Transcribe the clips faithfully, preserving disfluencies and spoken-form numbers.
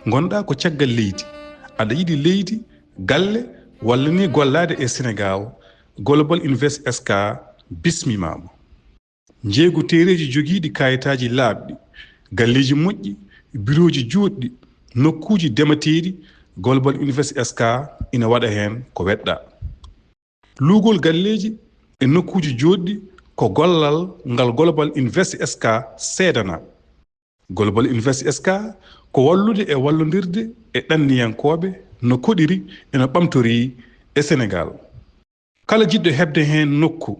Ngonɗaa ko caggal leydi, aɗa yiɗi leydi, galle, walla ni gollaade e Senegaal, Global Invest S K bismimaama. Njeeygu teereeji jogiiɗi kaayitaaji laaɓɗi, galleeji moƴƴi, birooji juutɗi, nokkuuji demateeɗi, Global Invest S K ina waɗa heen ko weɗɗaa. Luugol galleeji e nokkuuji jootɗi ko gollal ngal Global Invest S K seedanaa. Global Invest S K ko wallude e wallondirde e ɗanniyankooɓe no koɗiri e no ɓamtorii e Senegaal. Kala jiɗɗo heɓde heen nokku,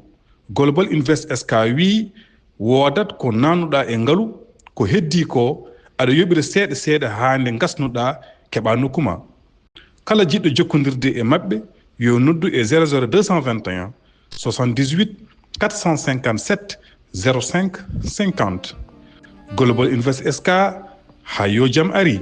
Global Invest S K wiyi woodat ko naatnuɗaa e ngalu, ko heddii ko aɗa yoɓira seeɗa seeɗa haa nde ngasnuɗaa keɓaa nokku ma. Kala jiɗɗo jokkondirde e maɓɓe yo noddu e zéro zéro deux cent vingt et un soixante-dix-huit quatre cent cinquante-sept zéro cinq cinquante. Global Invest S K, haa yo jam ari.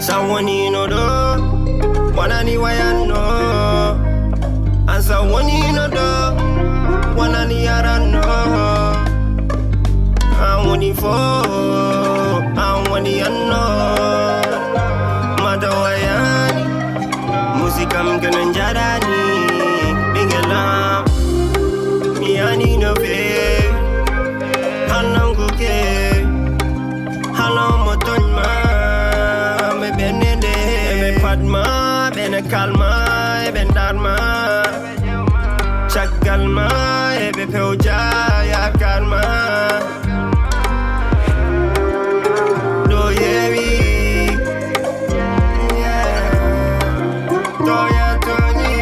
Sa wonino ɗo, wonani wayanno. An sa wonino ɗo, wonani yaranno. An woni fo, an woni anno. Mata wayani, musikam kene njarani. Ɓingelam, mi yani no fe, hannanguke. Halo mo tooñ ma, ɓe ɓennde, ɓe pat ma, ɓe ne kalma, ɓe ndar ma. Caggal ma, ɓe pewja yaakaar ma. Ɗo yewi, toya toñi.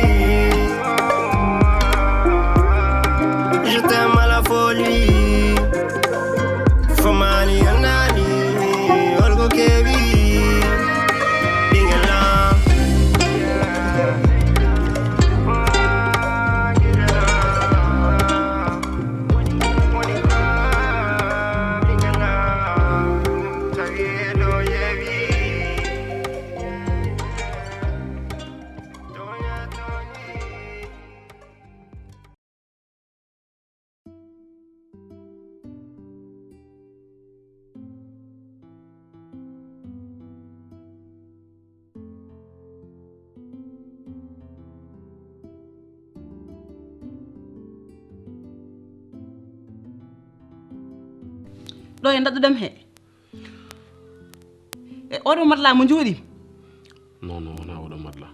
Je t'aime à la folie. Fomani anani, olgo kebi, ɓingelam. Ɗo e ndaɗɗuɗam he. E oɗo matla mo jooɗi? Non, non, wona oɗo matla.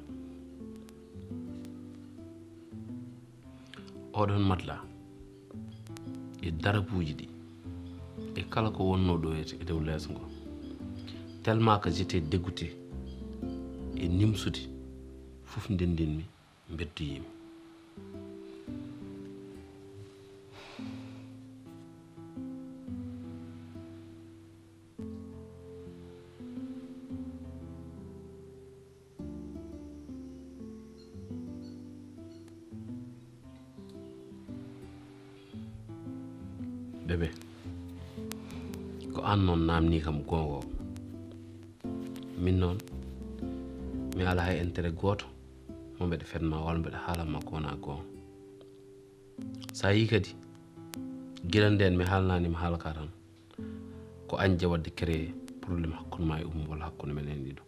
Oɗon matla e darapuuji ɗi e kala ko wonnoo ɗo e, e dow leeso ngo. Tellement que j'étais dégoûté e nimsude, fof ndenndinmi, mbeddoyiimi. Bébé, ko aan noon naamnii kam goonga o. Min noon, mi alaa hay intérêt gooto mo mbeɗa fetma walla mbeɗa haalan ma ko wonaa goonga. So a yii kadi, gila ndeen mi haalnaani ma haala ka tan, ko añde waɗde créé problème hakkunde ma e Oumou walla hakkunde men en ɗiɗo.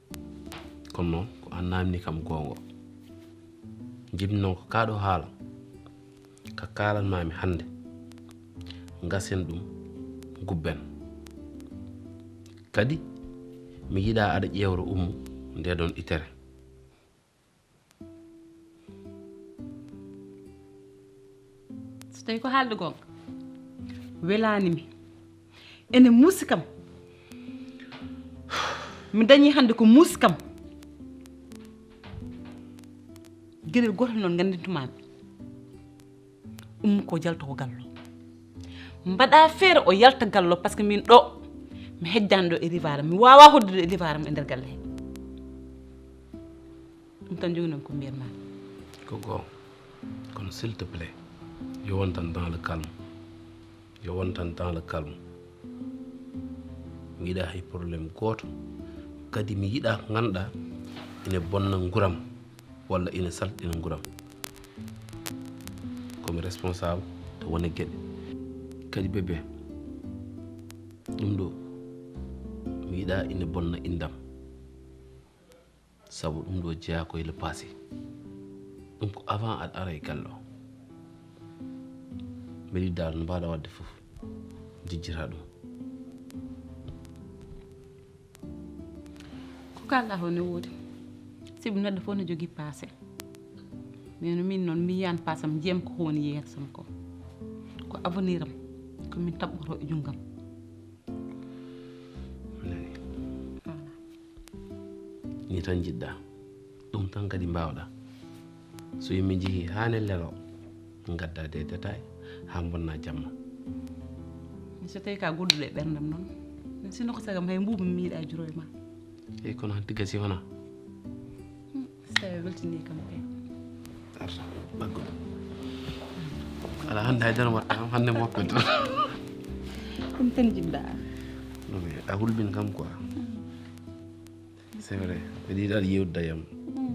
Kono noon, ko aan naamnii kam goonga o. Njiɗmi noon ko kaa ɗo haala, ka kaalan maa mi hannde, ngasen ɗum, ngubben. Kadi, mi yiɗaa aɗa ƴeewra Oumou ndee ɗoon itere. So tawi ko haalde goonga, welaani mi. Ene muusi kam. Mi dañi hannde ko muusi kam. Geɗel gootal noon nganndintumaami. Ummo ko jalto ko gallo. Mbaɗa feere o yalta gallo, parce que min ɗo, mi hejjaani ɗo e rivaram. Mi waawaa hoddude e rivaram e nder galle he. Ɗum tan joginoomi ko mbiyatmaa. Ko goonga. Kono s'il te plaît, yo won tan dans le calme. Yo won tan dans le calme. Mi yiɗaa hay problème gooto. Kadi mi yiɗaa ko ngannduɗaa ina bonna nguuram walla ina salɗina nguuram. Ko mi responsable to wone geɗe. Kadi bébé, ɗum ɗo mi yiɗaa ina bonna inndam. Sabu ɗum ɗo jeyaa ko e le passé. Ɗum ko avant aɗa ara e galle o. Mbeɗa yiɗi daal no mbaawɗaa waɗde fof, njejjitaa ɗum. Ko kaalɗaa ko ne woodi. Sibu neɗɗo fof no jogii passé. Mais no min noon, mi yiyan passé am, njiyam ko woni yeeso am ko. Ko avenir am, ko min taɓɓoto e junngam. Voilà. Ni tan njiɗɗaa. Ɗum tan kadi mbaawɗaa. So yimɓe njehii haa ne lero, ngaddaa des détails haa mbonnaa jamma. Mi so tawii ka goɗɗuɗo e ɓerndam noon. Min sinno ko sagam hay mbuubu mi yiɗaa juro e ma. Eyi, kono hanti gasi wona. Hmm, so tawii a weltinii kam kay. Arta, ɓaggo. Alaa hannde hay dara waɗta kam, hannde mi woppa tan. Ɗum tan njiɗɗaa. Non, mais a hulɓin kam quoi. C'est vrai, mbeɗa yiɗi aɗa yewtida yam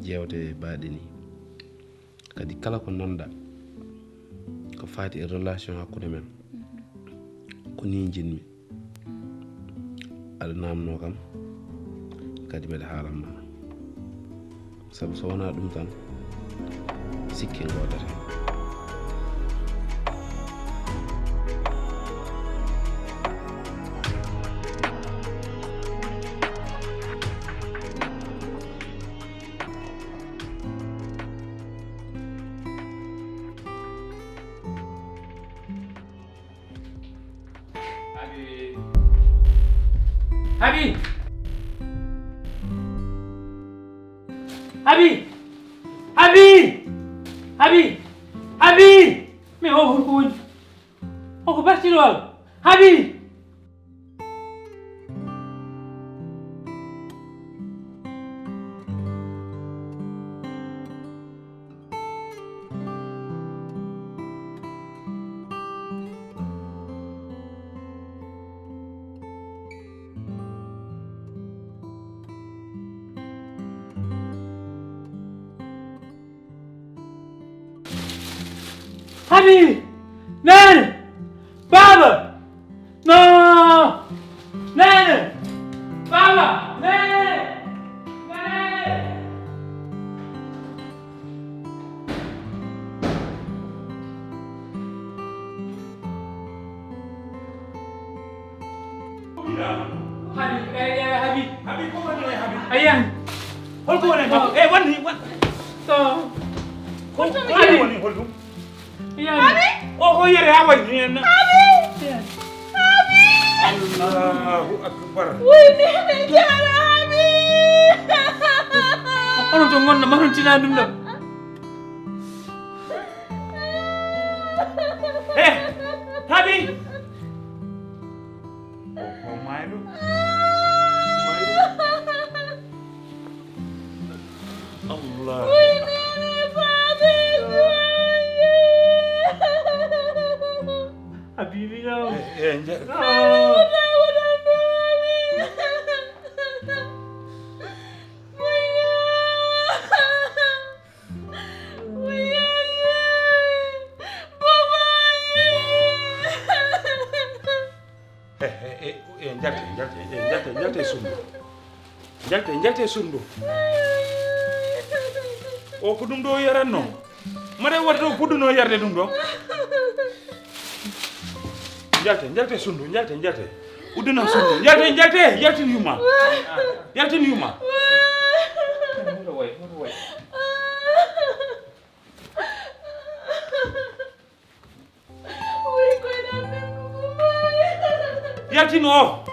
jeewte baaɗe ni. Kadi kala ko nanɗa ko faati e relation hakkunde men, ko ni njiɗmi. Aɗa namno kam, kadi mbeɗa haalan ma. Sabu so wonaa ɗum tan, sikke ngoodata. Habi! Habi! Habi! Habi! Habi! Habi! Mais o holko woni? O ko bartinowal. Habi! Habi! Nene! Baba! No! Nene! Baba! Nene! Nene! Habi, eh, eh, Habi. Habi, ko woni e Habi? A yiyan. Holko woni e Habi? Eh, wanni, wan. To. Ko, ko Habi woni holɗum? Yiyan. Habi? O, o yere ha waɗi hen. Habi! Yiyan. Habi! Allahu akbar. Wuy, nene jaara Habi! Onon to ngonno, manon tina ɗum ɗo. Eh, Habi! O, o maayɗo. Maayɗo. Allah. Habibi, no. Eh, eh, nja- Eh, eh, eh, eh, njalte, njalte, eh, njalte, njalte e suudu. Njalte, njalte e suudu. O ko ɗum ɗo o yaranno. Mare wata o puɗɗuno yarde ɗum ɗo. Njalte, njalte suudu, njalte, njalte. Uddunam suudu. Njalte, njalte, yaltin yumma. Yaltin yumma. Yaltin o.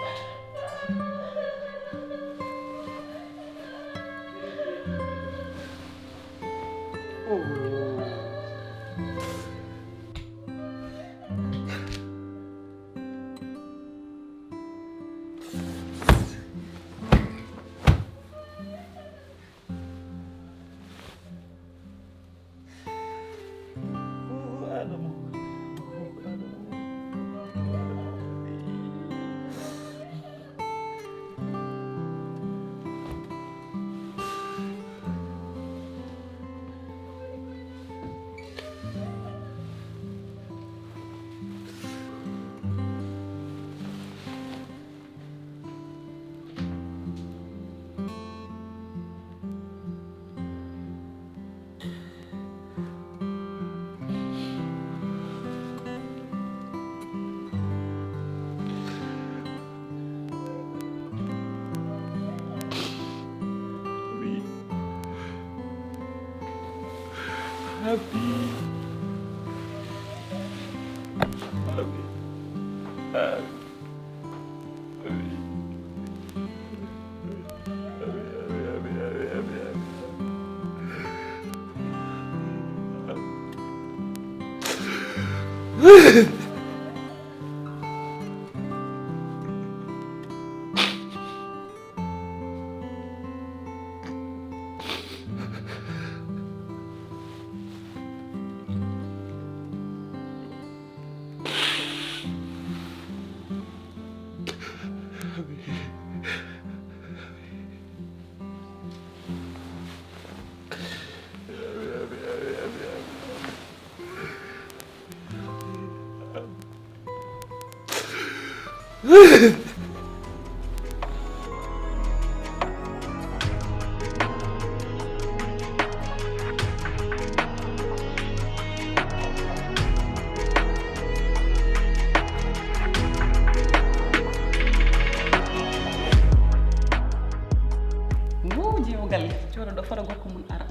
Wow, jeewo galle, jooɗo ɗo fota gorko mum ara.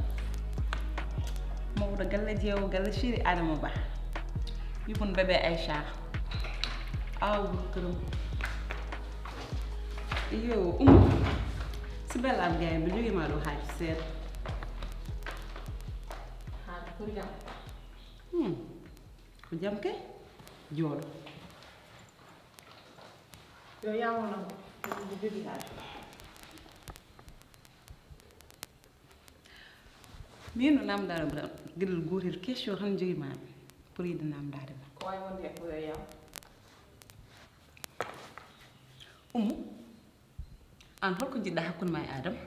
Mawɗo galle, jeewo galle, chéri Adama Ba. Yubun bébé Aïcha. Aw, wuro këram. Yo, Umu. Si bella am gaay, mbiɗo jogii ma ɗo haaju seeɗa. Haaju ko jam? Hmm. Ko jam kay? Jooɗo. Yo yaawono ko jogi haaju. Min no namdaade ma gila gootel question tan jogi ma pour yiɗde namdaade ma. Ko waawi wonde e ko yo yaaw. Umu, aan holko njiɗɗa hakkunde ma e Adama?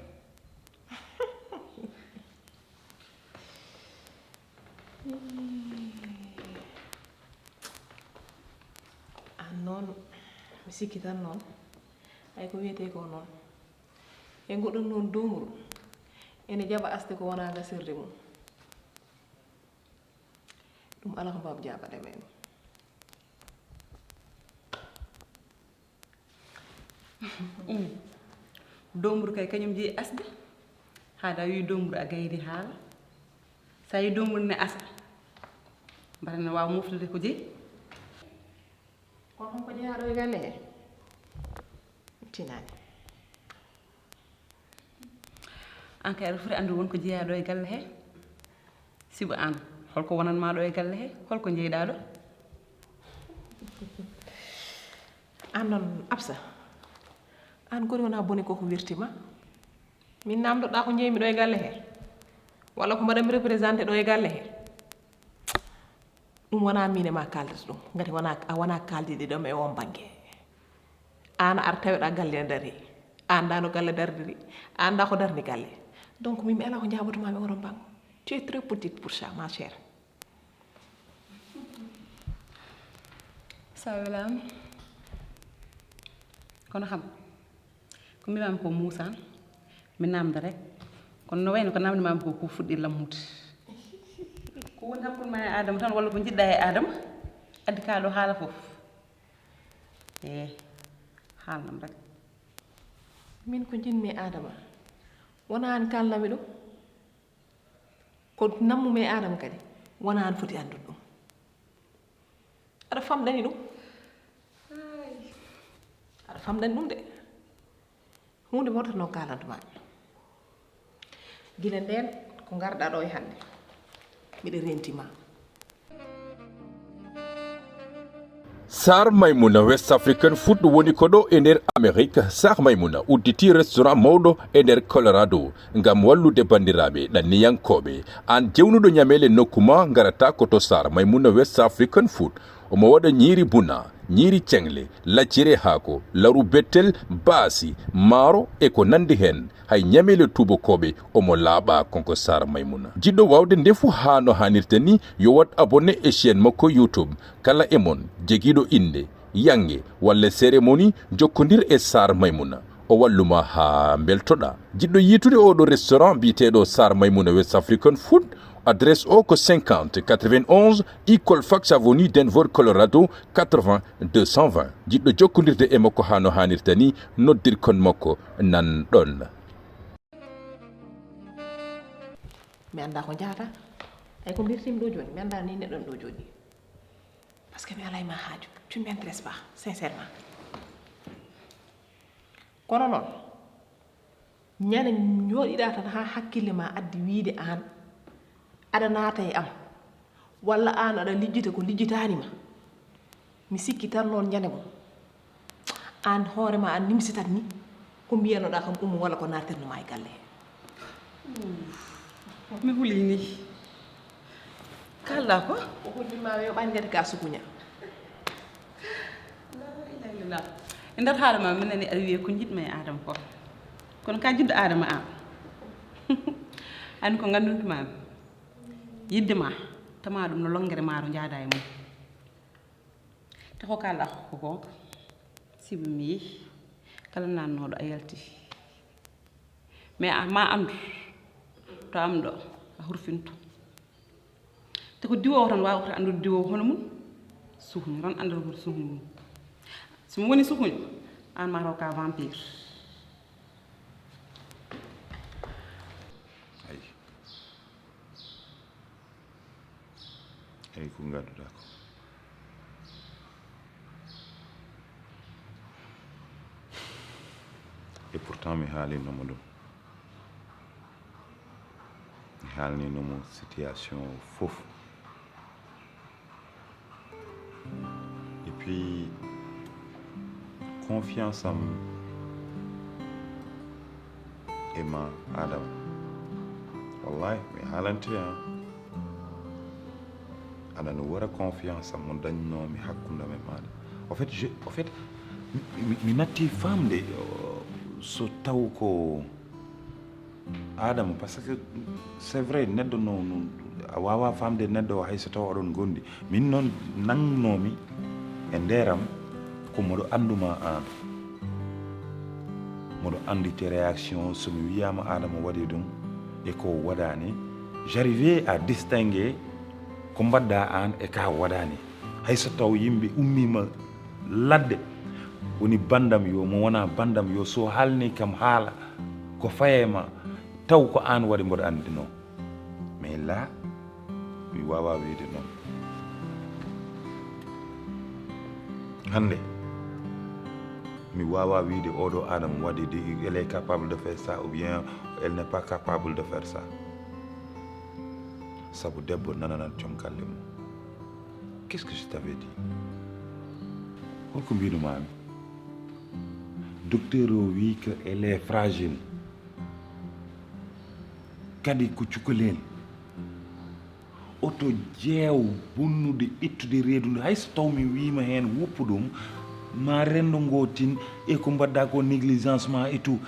Aan noon, mi sikki tan noon, ay ko wiyetee ko noon. E ngoɗon noon doomuru, ene jaɓa asde ko wonaa gasirde mum. Ɗum alaa ko mbaawmi jaabaade ma e ɗum. Umu, doomuru kay kañum jeyi asde. Haade a wii doomuru a gayni haala. So a wii doomuru ne asa. Mbata ne waawa moftude ko jeyi. Kono ko jeyaa ɗo e galle he? Tinaani. Aan kay aɗa foti anndude won ko jeyaa ɗo e galle he. Sibu aan, holko wonanmaa ɗo e galle he? Holko njeyɗaa ɗo? Aan noon, Absa, aan kadi wonaa bone koko werti ma. Min namdoɗaa ko njeymi ɗo e galle he? Walla ko mbaɗanmi représenté ɗo e galle he? Ɗum wonaa miin e ma kaaldata ɗum. Ngati wonaa, a wonaa kaaldiiɗo ɗum e oon bannge. Aan a ara taweɗaa galle ne darii. A anndaa no galle dardiri. A anndaa ko darni galle. Donc, min mi alaa ko njaaboto ma e oɗon bannge. Tu es très petite pour ça, ma chère. Sa welaama. Kono kam, ko mbiimaami ko muusa, mi namda rek. Kono no wayno ko namdimaami ko, ko fuɗɗi lammude. Ko woni hakkunde ma e Adama tan, walla ko njiɗɗa e Adama, addi ka ɗo haala fof. Eh, haalnam rek. Min ko njiɗmi e Adama, wonaa aan kaalnami ɗum. Ko nammumi e Adama kadi, wonaa aan foti anndude ɗum. Aɗa famɗani ɗum? Aɗa famɗani ɗum de. Huunde wootere noon kaalantu maa. Gila ndeen ko ngarɗaa ɗo e hannde, miɗo renti ma. Sar Maimouna West African Food woni ko ɗo e nder Amerique. Sar Maimouna udditi restaurant mawɗo e nder Colorado ngam wallude banndiraaɓe ɗanniyankooɓe. Aan jewnuɗo ñameele nokku ma ngarata ko to Sar Maimouna West African Food. Omo waɗa ñiiri buna, ñiiri ceŋle, lacciri e haako, laru bettel, baasi, maaro e ko nanndi heen. Hay ñameele tuubakooɓe omo laaɓa. Kanko Sar Maimouna. Jiɗɗo waawde ndefu haa no haanirta ni, yo waɗ abonné e chaîne makko YouTube. Kala e mon jogiiɗo innde, yannge walla cérémonie, jokkondir e Sar Maimouna. O wallu ma haa mbeltoɗaa. Jiɗɗo yiitude oo ɗoo restaurant biyeteeɗo Sar Maimouna West African Food, adresse o ko cinquante quatre-vingt-onze Eagle Fax Avenue, Denver, Colorado, quatre-vingts deux cent vingt. Jiɗɗo jokkondirde e makko haa no haanirta ni, noddir kon makko nan ɗon. Mi anndaa ko njahata. Ay, ko mbirtimi ɗo jooni, mi anndaa ni neɗɗo ɗo jooni. Parce que mi alaa e ma haaju. Tu ne m'intéresses pas, sincèrement. Kono noon, ñande njooɗiɗaa tan haa hakkille ma addi wiide aan aɗa naata e am, walla aan aɗa lijjita ko lijjitaani ma. Mi sikki tan noon ñande mum, aan hoore ma aan nimsitat ni, ko mbiyanoɗaa kam ummo walla ko naattirnoma e galle he. Mi huli ni. Kalla ko? O hollima yoɓani kadi ka sukuña. E nder haala ma mi nani aɗa wiye ko jiɗmi e Adama ko. Kono ka jiɗɗo Adama an. Anndi ko ngannduntuma mi. Yidde ma tama ɗum no longere maaro jaada e mum. Te ko kala ko goonga. Sibu mi yehi kala nannoɗo a yalti. Mais a ma anndu to am ɗo a hurfinto. Te ko diwoowo tan waawata anndude diwoowo hono mum. Suhño tan anndata hoto suhño mum. Si mo woni suhño an ma taw ka vampire. Ayi. Eyi ko ngadduɗaa ko. Et pourtant mi haalino mo ɗum. Mi haalnino mo situation o fof. Et puis confiance am e ma Adama, wallahi mi haalante an. Aɗa no wara confiance am mo dañnoomi hakkunde am e maaɗa. Au fait, je, au fait, mi, mi, mi natti famde so taw ko Adama, parce que c'est vrai, neɗɗo no, no a wawa famde neɗɗo o hayso taw oɗon gondi. Min noon nangnoomi e ndeeram ko mboɗo annduma aan. Mboɗo anndi tes réactions so mi wiyaama Adama waɗi ɗum e ko waɗaani. J'arrivais à distinguer ko mbaɗɗa aan e ka waɗaani. Hay so taw yimɓe ummiima ladde woni banndam yo mo wona banndam yo so haalni kam haala ko faye ma taw ko aan waɗi mboɗo anndinoo. Mais là mi wawa wiide noon. Hannde mi wawa wiide oɗo Adama waɗi ɗi, elle est capable de faire ça ou bien elle n'est pas capable de faire ça. Sabu debbo nananat joom galle mum. Qu'est-ce que je t'avais dit? Holko mbiɗumaami? Docteur o wi que elle est fragile. Kadi ko cukalel. Oto jeew bonnude ƴettude reedu ndu hay so taw mi wiima heen woppu ɗum ma renndo ngoo tin e ko mbaɗɗa ko négligence ma et tout.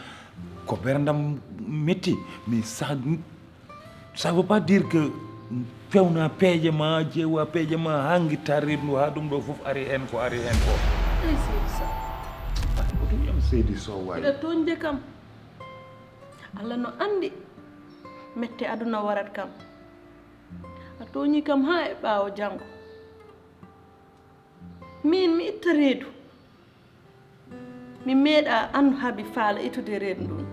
Ko berndam metti mais ça ça veut pas dire que fewna peeje ma jeewa peeje ma ha guitta reedu ndu ha ɗum ɗo fof ari hen ko ari hen ko. Ay seydi sow. Ko ɗum yam seydi sow wawi. Mbiɗa toñde kam. Allah no anndi mette aduna warat kam. A tooñii kam haa e ɓaawo janngo. Miin mi itta reedu. Mi meeɗaa aan habi faala ittude reedu ndun.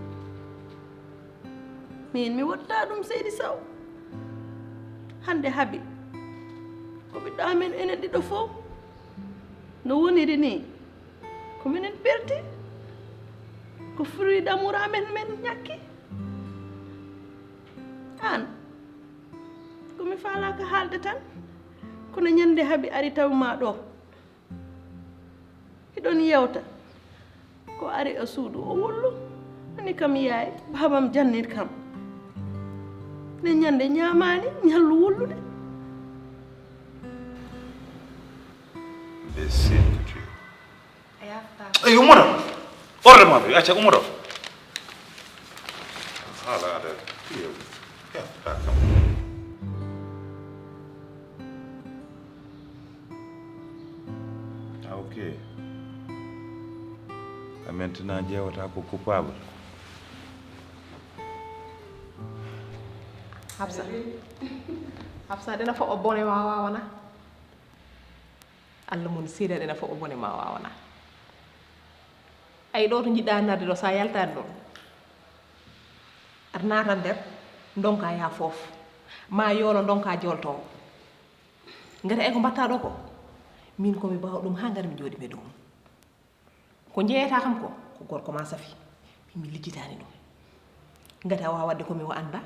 Miin mi wottaa ɗum seydi saw. Hannde habi ko ɓiɗɗo amen enen ɗiɗo fow. No woniri nii ko minen perti. Ko fruit d'amour amen men ñakki. Aan ko mi faalaaka haalde tan kono ñande habi ari tawi ma ɗo hiɗon yewta ko ari e suudu o wollu ani kam yaay babam jannit kam ne ñande ñaamaani ñallu wollude. Eyi ummoto. Orde ma ɓe acca ummoto. Haala ada. Yafta kam. Ah, ok. A maintenant jeewata ko coupable. Hafsa. Hafsa dena fo o bone wawa wana. Allah mon seedaɗe na fof o bone ma wawana. Ay ɗo to jiɗɗa narde ɗo sa yaltani ɗon aɗa nata nder donka ya foof. Ma yoolo ndonka joltoowo. Ngati ay ko mbatta ɗo ko, min ko mi ɓaawa ɗum haa ngari mi jooɗi mi ɗum. Ko njeeyata kam ko, ko gorko ma safi. Mi lijjitaani ɗum. Ngati a waawa waɗde ko mi annda,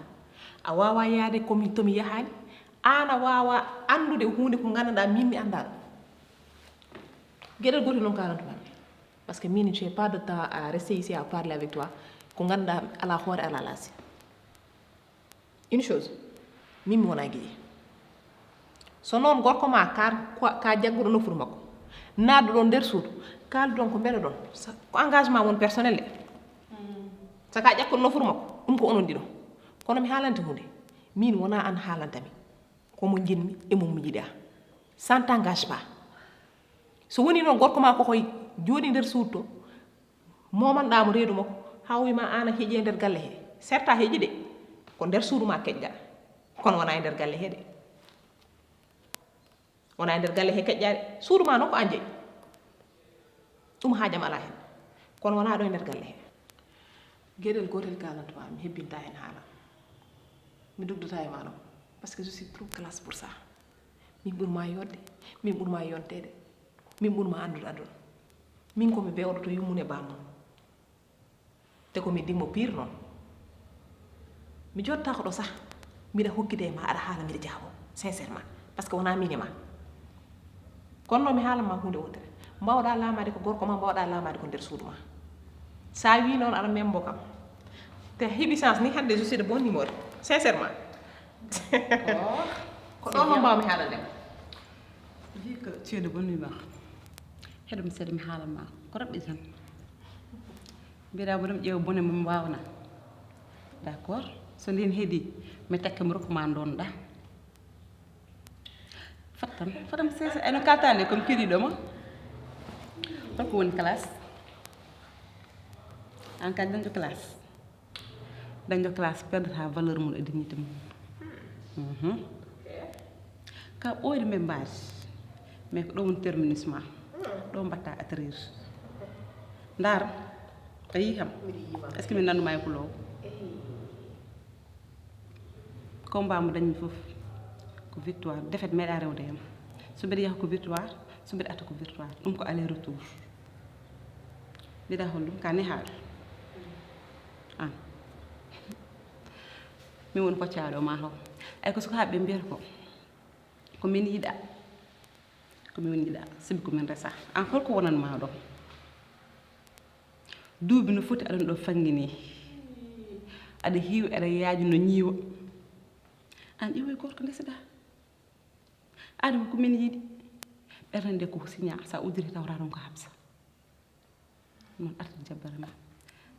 a waawa yaade ko mi, to mi yahaani, aan a waawa anndude huunde ko nganndanɗaa min mi annda ɗum. Geɗel gootel noon kaalantu ma. Parce que min, je n'ai pas de temps à rester ici à parler avec toi. Ko nganndanɗaa alaa hoore alaa laasi. Une chose, min mi wona giƴi. So noon gorko ma ka, ka jagguɗo nofuru makko, naatduɗon nder suudu, kaalduɗon ko mbeɗoɗon. Sa-, ko engagement mon personnel de. Sa ka ƴakkuɗo nofuru makko, ɗum ko onon ɗiɗo. Kono mi haalante huunde. Min wona aan haalantami. Ko mo njiɗmi e mo mi yiɗa. Ça ne t'engage pas. So woni noon gorko ma ko koye jooɗi nder suudu to, momanɗa mo reedu makko, haa o wi ma aan a heƴi e nder galle he. Certes a heƴi de, ko nder suudu ma keƴɗa. Kono wona e nder galle he de. Wona e nder galle he keƴɗa de. Suudu ma noon ko aan jeyi. Ɗum haajam alaa heen. Kono wona ɗo e nder galle he. Geɗel gootel kaalantu ma, mi hebbinta heen haala. Mi dugdata e ma ɗo. Parce que je suis trop classe pour ça. Min ɓuri ma yodde, min ɓuri ma yonteede. Min ɓuri ma anndude aduna. Min ko mi bewɗo to yummum e bammum. Te ko mi dimmo pire noon. Mi jottaako ɗo sah. Mbiɗa hokkide e ma aɗa haala mbiɗa jaabo. Sincèrement. Parce que wona min e ma. Kono noon mi haalan ma huunde wootere. Mbawɗa laamaade ko gorko ma, mbawɗa laamaade ko nder suudu ma. Sa wi noon aɗa membo kam. Te heɓi chance ni hannde je suis de bonne humeur. Sincèrement. Oh, ko ɗon noon mbawmi haalande ma. Vu que tu es de bonne humeur. Heɗum seeɗa mi haalan ma. Ko raɓɓi tan. Mbiɗa mo ɗum ƴeewa bone mum waawna. D'accord. So ndin heedi, mi tekke mi rokku ma ndonɗa. Fattam, fattam sese, eno kaltande comme kiriɗo ma. Holko woni classe? An ka dañɗo classe. Dañɗo classe perdata valeur mum e dignité mum. Mhm. Ka ɓooyde men mbaadi. Mais ko ɗo woni terminus ma. Ɗo mbatta atterrir. Ndar, a yii kam? Est-ce que min nanndu ma e kuloowo? Combat mo dañmi fof ko victoire. Défaite meeɗa rewde yam. So mbeɗa yaha ko victoire, so mbeɗa arta ko victoire. Ɗum ko aller retour. Mbiɗa hol ɗum ka nehaaɗo. An. Min woni koccaaɗo ma taw. Ay ko sukaaɓe ɓe mbiyata ko. Ko min yiɗa. Ko min yiɗa. Sibi ko min resa. An holko wonanma ɗo? Duubi no foti aɗon ɗo fanngi ni. Aɗa hiiwi, aɗa yaaji no ñiiwa. An iwoy gorko ndesiɗa. Adama ko min yiɗi. Ɓernde nde ko siña, sa uddiri taw ranon ko habsa. Noon arta jabbere ma.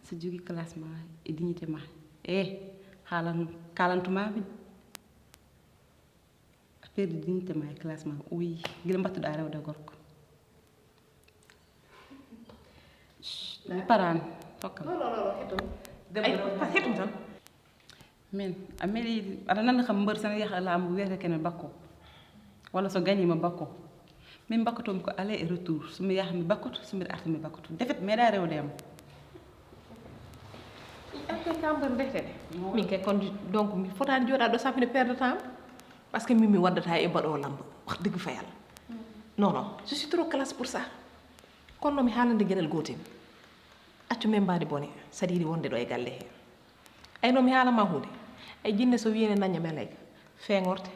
So jogi classe ma e dignité ma. Eh, haalan, kaalantu ma min. A perdi dignité ma e classe ma. Oui, gila mbattuɗa rewde gorko. Mi paraani, tokkam. Non, non, non, non, heɗum. Ay, heɗum tan. Min, a meeɗi, aɗa nanda kam mbër, so mi yaha laamu wiyata kene bakko. Walla so gañi ma bakko. Min bakkoto mi ko aller et retour. So mi yaha mi bakkoto, so mbiɗa arta mi bakkoto. Défaite meeɗa rewde am. Ay, kay ka mbër ndehte de. Min kay kon, donc, mi fotaani jooɗaade ɗo sabu ne perdre temps. Parce que min mi waddata e mbaɗo lamba. Wax dëgg fa Yàlla. Non, non, je suis trop classe pour ça. Kono mi haalande geɗal gootel. Accu men mbaadi bone, saɗa yiɗi wonde ɗo e galle he. Ay no mi haala ma huunde. Ay jinne so wiyene naña malayka, feeŋorte.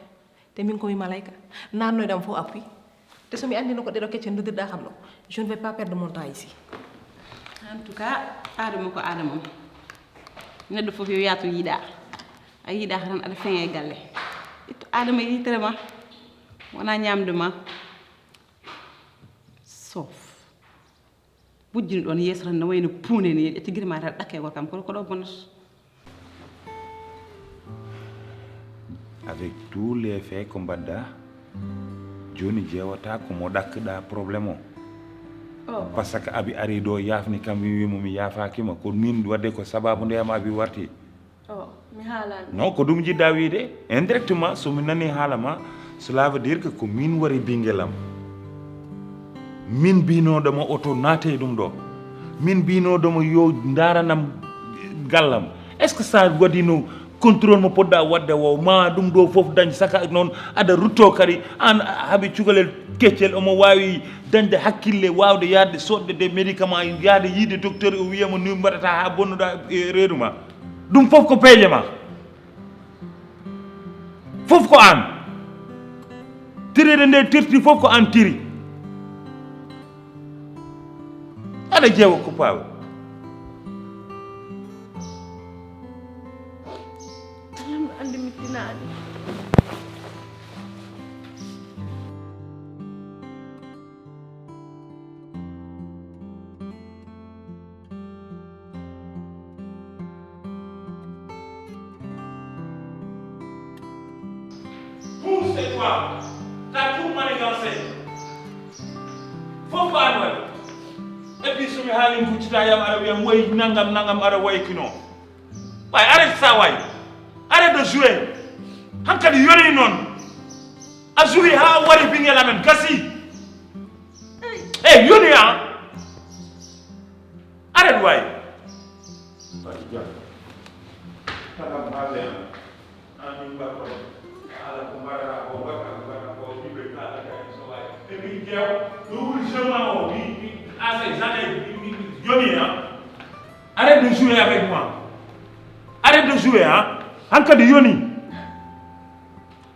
Te min ko mi malayka. Nannoyɗam fof appui. Te so mi anndino ko ɗeɗo kecce ndudirɗa kam ɗo, je ne vais pas perdre mon temps ici. En tout cas, Adama ko Adama. Neɗɗo fof yo yaatu yiɗa. A yiɗaka tan aɗa feŋa e galle. Ittu Adama e yitere ma. Wona ñamde ma. Sof. Bujjini ɗon yeeso tan no wayno puune ni, ƴetti giri ma tan ɗakke gorkam, kono ko ɗo bonnata. Avec tous les faits ko mbaɗɗa, joni jewata ko mo ɗakkuɗa problème o. Oh. Parce que abi ari ɗo yafni kam, wi, wi mo mi yafaki ma, ko min wadde ko sababu nde am abi warti. Oh, mi haalani. Non, ko ɗum jiɗɗa wiide. Indirectement, so mi nani haala ma, cela veut dire que ko min wari ɓinguel am. Min mbinoɗoma oto naate e ɗum ɗo. Min mbinoɗoma yo ndaranam gallam. Est-ce que ça waɗino Contrôle mo poɗɗa wadde wo ma ɗum ɗo fof dañ saka noon, aɗa rutto kadi an haɓe cukalel keccel omo wawi dañde hakkille wawde yahde sodde de médicament, yahde yiide docteur o wiyama ni mbaɗata ha bonnuɗa e reedu ma. Ɗum fof ko peeje ma. Fof ko an. Tirede nde tirti fof ko an tiri. Aɗa jeewa ko paawa. Alam andi mi tinaani. Pour c'est quoi? T'as tout manigancé. Fof ko an waɗi. Et puis somi haalin kuccita yam aɗa wiyam way nangam nangam aɗa way kino. Way arrête ça way. Arrête de jouer. Hankadi yoni noon. A joué ha wari ɓingel amen gasi. Eh yoni ha. Arrête way. Tagam haalde an. An min mbaɗ kon. Ala ko mbaɗata ko mbaɗata ko mbaɗata ko yimɓe kala kadi so wawi. E min jeew ɗo woni chemin o mi mi asa jane mi mi yoni ha. Arrête de jouer avec moi. Arrête de jouer ha. Hankadi yoni.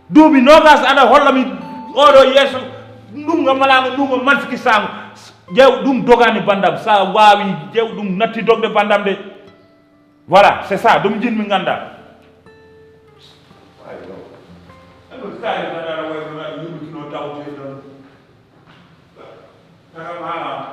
Duuɓi nogas aɗa holla mi oɗo yeeso. Ɗum nga malago ɗum o manski sango. Jeew ɗum dogani bandam sa wawi jeew ɗum natti dogde bandam de. Voilà c'est ça ɗum jinmi ganda. Ay ɗo. Ano kari nanara wayno naɗo yummitino tawte ɗon. Tagam haala.